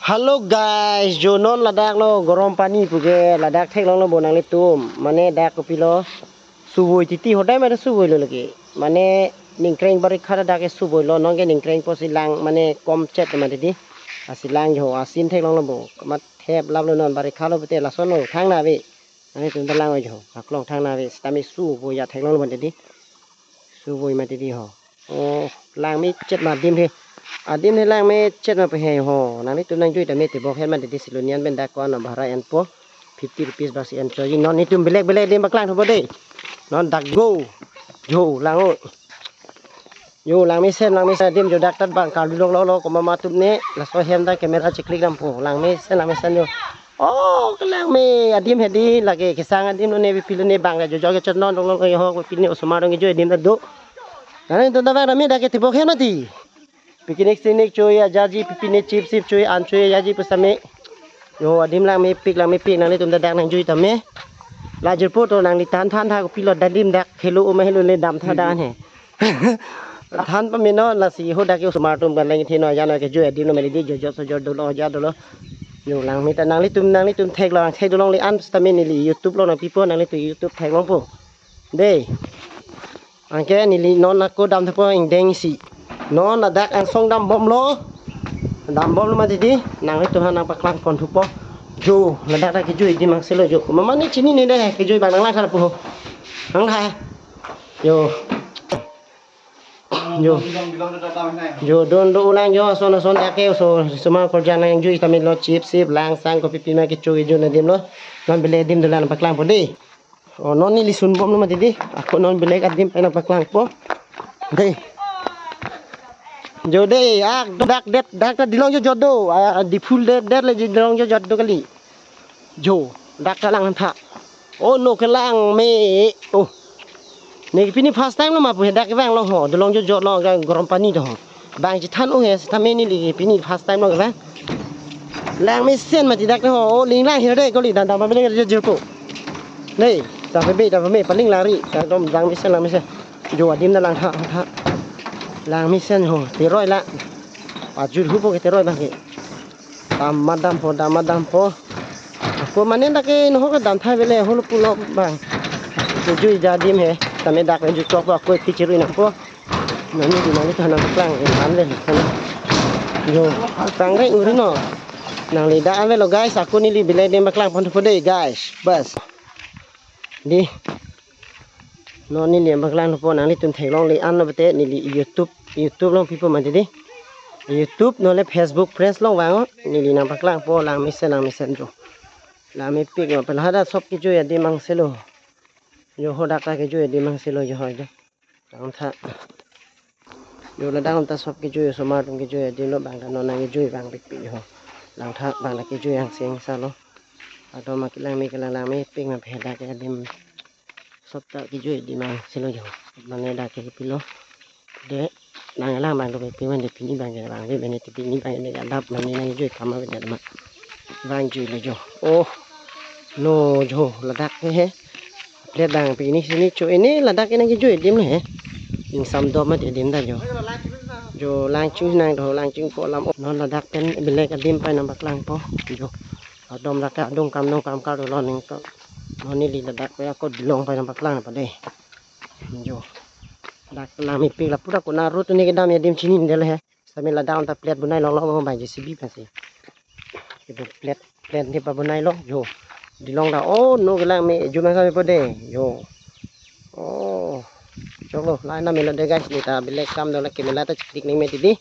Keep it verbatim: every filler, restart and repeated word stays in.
Hello guys, jo non ladak lo Gorom Pani puke ladak theklonglo bo nanglitum. Mane dak kopilo, suvoi titi hodai mane suvoi lo lagi. Mane ningkreng barikha dak ke suvoi lo, non ke ningkreng pusi lang mane komchet mati di. Asi lang jo asin theklonglo bo. Mat thep laplo non barikha lo pute lason lo thang na ve. Nanglitum ta lang oi jo. Aklong thang na ve. Sitame suvoi ya theklonglo mati di. Suvoi mati di ho. Oh, langmechet ma adim he. Adim he langmechet ma pe he ho. Nanglitum nangjui tame tebok he mati di, silonian pen dak ko-an abhara enpo. Fifty rupees basi encho ji. Non netum belek belek adim paklang thupo de. Non dak go. Jo lang o. Jo langmesen, langmesen adim jo dak tat bang kali lok lok lok komat atum ne. Laso hem ta camera cheklik dampo. Langmesen, langmesen jo. Oh, kelangme adim he di lake kesang adim lo ne, pipilo ne bang jo jo kechot non dong lo ho, pipine osomar dong jo adim ta do. Nanglitum ta bang rame dak ke tebok he mati. Picnic sicnic choi ajaji, pipine chip sip choi an choi ajaji pusitame. Jo adim langmepik, langmepik, nanglitum ta dak nangjui tame. La jirpo to nangli than than tha kopilo adim dak helo uma helo le dam tha dan he. Than pameno lasi ho dak ke osomar atum kan lang thino ajano kejui adim lo mati di, jo jo so jo dolo ja dolo. Jo langme ta nanglitum, nanglitum theklong thek dolongle an sitame neli YouTube lo nangpipo, nanglitum YouTube theklongpo. De. Anke neli non ako dam thupo ingdeng isi. Non ladak angsong dambomlo. Dambomlo mati di, nanglitum aphan nangpaklang pon thupo. Jo, ladak dak kejui adim angselo jo. Mama ne chinine de, kejui bang nang lang kar puho. Nang la. Jo. Jo. Jo, don do ulang jo, ason ason dak ke oso, osomar korja nangjui tame lo chip sip, lang sang kopi pima kecho kejo adim lo. Non belek adim dolang paklangpo de. Oh, non neli sunbomlo mati di. Ako non belek adim pen nangpaklangpo. De. Jo de, ak dak det, dak ta Dilong jo jot do. Ah, Diphu det det le Dilong jo jot do kali. Jo, dak ta lang tha. Oh, no kelangme. Oh. Ne pini first time lo ma pu he dak vanglo ho. Dilong jo jot lo ga Gorom Pani do ho. Bang chethan o he sitame neli pini first time lo ga. Langmesen mati dak ho. Oh, ling lang hir de kali dan dan pamele jo jot ko. Nei, ta pebe, ta pebe, paling lari. Ta dom langmesen, langmesen. Jo adim na lang tha, tha. Langmesen ho, teroi la. Pajut hupo ke teroi bang ke. Dam madampo, dam madampo. Ako mane dak ke no ho ke dam thai vele holo pulo bang. Kejui ja adim he. Tame dak kejui chok ako kichirui nangpo. Nani di nani thana paklang, eh, an le. Jo, paklang re uri no. Nangli dak an velo guys, ako neli belek adim paklang pon thupo de guys. Bas. Di. Non neli nangpaklang thupo, nanglitum theklongle an lo pute neli YouTube, YouTube along pipo mati di. YouTube nole Facebook friends along vang o, neli nangpaklangpo langmesen, langmesen jo. Langmepik ma pela hadak sop kejui adim angselo. Jo ho dak ta kejui adim angselo jo ho jo. Lang tha. Jo ladak ta sop kejui, osomar atum kejui adim lo bang ta non nangkejui bang pikpik jo. Lang tha bang ta kejui angse angsa lo. Adom ma kelangme kelang langmepik ma phe dak ke adim sop ta kejui adim angselo jo. Mane dak ke pilo. De nanglang bang do pikpik mane pini bang ke bang ke mane pini bang ke adap mane nangkejui kama bang ma. Bang jui lo jo. Oh. No jo ladak ke he. Plate dang picnic sicnic cho ini ladak ke nangkejui adim he. Ingsam dom mati adim ta jo. Jo langching nang do langching po lam. Non ladak pen belek adim pen nangpaklangpo. Jo. Adom ladak adung kam nung kam kar lo ning to. Non neli ladak pen ako Dilong pen nangpaklangpo de. Jo. Dak langmepik la pura kona road ne kedam adim chinine de le he. Sitame ladak ta plate bonai longlo bang J C B pensi. Ibu plate, plate ni pabonai lo jo. Dilong ta oh no kelangme jumang same po de jo. Oh. Choklo, lai na melo de guys, ne ta belek kam do la camera ta cheklik ning mati di.